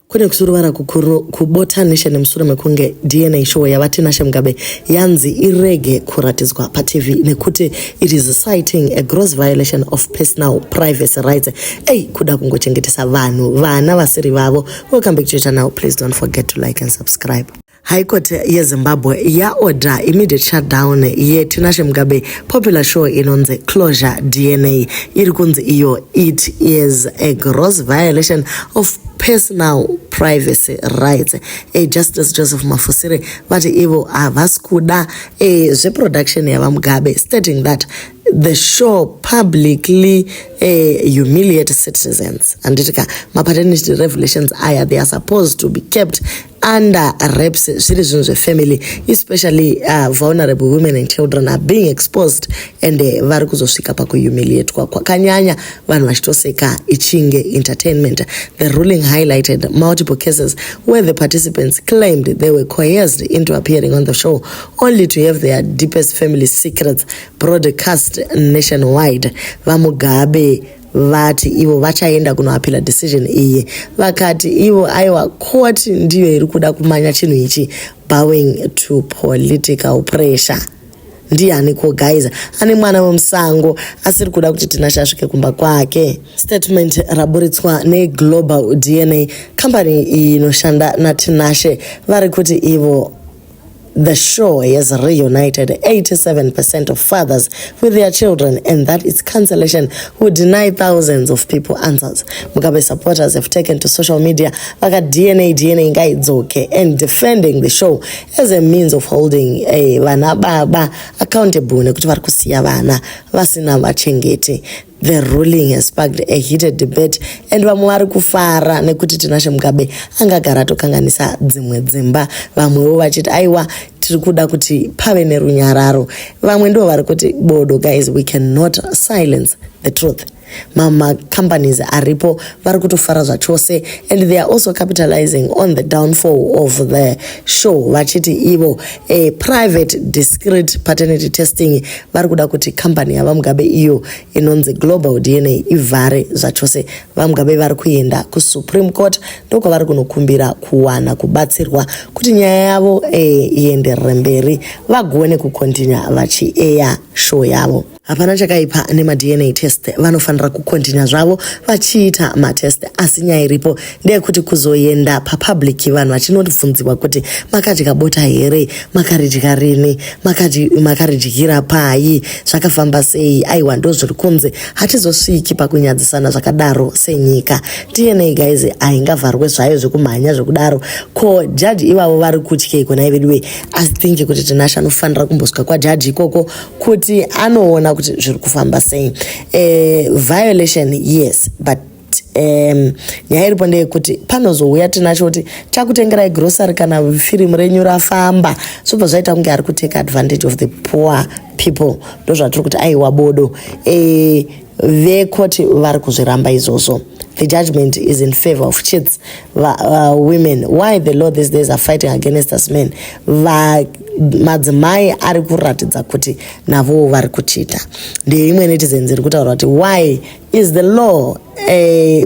Kune kusuruvara kukuru kuBota Nation mushure mekunge DNA show yaVaTinashe Mugabe yanzi irege kuratidzwa paTV nekuti it is citing a gross violation of personal privacy rights. Ei, kuda kungochengetesa vanhu vana vasiri vavo. Welcome back to your channel. Please don't forget to like and subscribe. High Court yeZimbabwe yaorder immediate shutdown yeTinashe Mugabe popular show inonzi Closure DNA. Iri kunzi iyo it is a gross violation of personal privacy rights. Justice Joseph Mafusire vati ivo havasi kuda zveproduction yavaMugabe, stating that the show publicly humiliate citizens. Handiti ka mapaternity revelations aya, they are supposed to be kept under wraps, zviri zvinhu zvefamily, especially vulnerable women and children are being exposed and vari kuzosvika pakuhumiliatwa kwakanyanya, vanhu vachitoseka ichinge entertainment. The ruling highlighted multiple cases where the participants claimed they were coerced into appearing on the show, only to have their deepest family secrets broadcast nationwide. VaMugabe vati ivo vachaenda kunoappeala decision iyi. Vakati ivo aiwa, court ndiyo iri kuda kumanya chinhu ichi, bowing to political pressure. Ndiani ko, guys, ane mwana wemusango asiri kuda kuti Tinashe asvike kumba kwake? Statement raburitswa neGlobal DNA company iyi inoshanda naTinashe, vari kuti ivo the show has reunited 87% of fathers with their children and that its cancellation would deny thousands of people answers. Mugabe supporters have taken to social media vaka DNA DNA ngaidzoke and defending the show as a means of holding vana baba accountable nekuti vari kusiya vana vasina vachengeti. The ruling has sparked a heated debate and vamwe vari kufara nekuti Tinashe Mugabe angagara atokanganisa dzimwe dzimba, vamwewo vachiti aiwa, tiri kuda kuti pave nerunyararo. Vamwe ndo vari kuti bodo, guys, we cannot silence the truth. Mamacompanies aripo vari kutofara zvachose and they are also capitalizing on the downfall of the show, vachiti ivo a private discrete paternity testing, vari kuda kuti kambani yavaMugabe iyo inonzi Global DNA ivhare zvachose. VaMugabe vari kuenda kuSupreme Court, ndokwavari kunokumbira kuwana kubatsirwa kuti nyaya yavo ienderere mberi, vagone kucontinue vachiair show yavo. Hapana chakaipa nemaDNA test, vanofanira kucontinue zvavo vachiita matest, asi nyaya iripo ndeyekuti kuzoenda papublic, vanhu vachinobvunziwa kuti makadya bota here, makaridya rini, makaridyira pai, zvakafamba sei? Aiwa, ndo zviri kunze, hatizosviki pakunyadzisana zvakadaro senyika. DNA, guys, haingavharwe zvayo zvekumhanya zvekudaro. Ko jaji ivavo vari kutyeiko nai veduwe? I think kuti Tinashe anofanira kumbosvika kwajaji ikoko kuti anoona kuti zviri kufamba sei. Violation, yes, but nyaya iripo ndeyekuti panozouya Tinashe kuti takutengerai grocery kana firimu renyu rafamba, zvobva zvaita kunge ari kutake advantage of the poor people. Ndo zvatiri kuti aiwa, bodo. Vekoti vari kuzviramba izvozvo. The judgment is in favor of cheats women. Why the law these days are fighting against us men? Madzimai ari kuratidza kuti navowo vari kuchita. Ndeimwe netizens iri kutaura kuti why is the law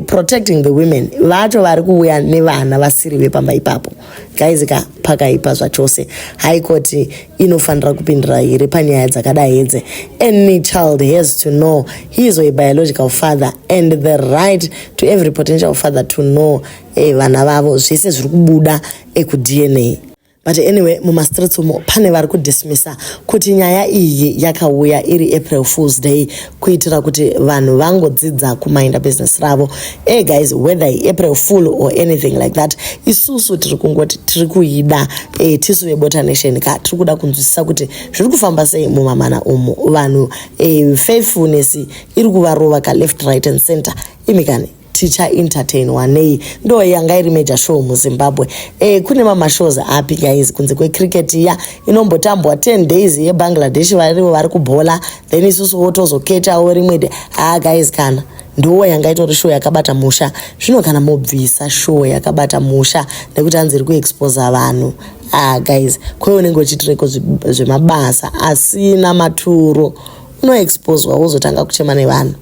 protecting the women vacho vari kuuya nevana vasiri vepamba ipapo? Guys ka, pakaipa zvachose. High Court inofanira kupindira here panyaya dzakadai idzi? Any child has to know his or a biological father and the right to every potential father to know vana vavo, zvese zviri kubuda ekuDNA. But anyway, mumastreets umo pane vari kudismissa kuti nyaya iyi yakauya iri April Fools Day kuitira kuti vanhu vangodzidza kuminda business ravo. Guys, whether April Fool or anything like that, isusu tiri kungoti tiri kuida tisu veBota Nation ka, tiri kuda kunzwisisa kuti zviri kufamba sei mumamana umu. Vanhu faithfulness iri kuvarova ka left, right and center. Imikani tichaentertainwa nei? Ndo yanga iri major show muZimbabwe. Kune mamashows api, guys, kunze kwecricket iya inombotambwa 10 days yeBangladesh, varivo vari kubhola, then isusu wotozokechawo rimwe? Ah guys, kana ndo yanga itori show yakabata musha. Zvino kana mobvisa show yakabata musha nekuti hanzi iri kuexposa vanhu, ah guys, kwe unenge uchitireko zvemabasa asina maturo, unoexposwa wozotanga kuchema nevanhu.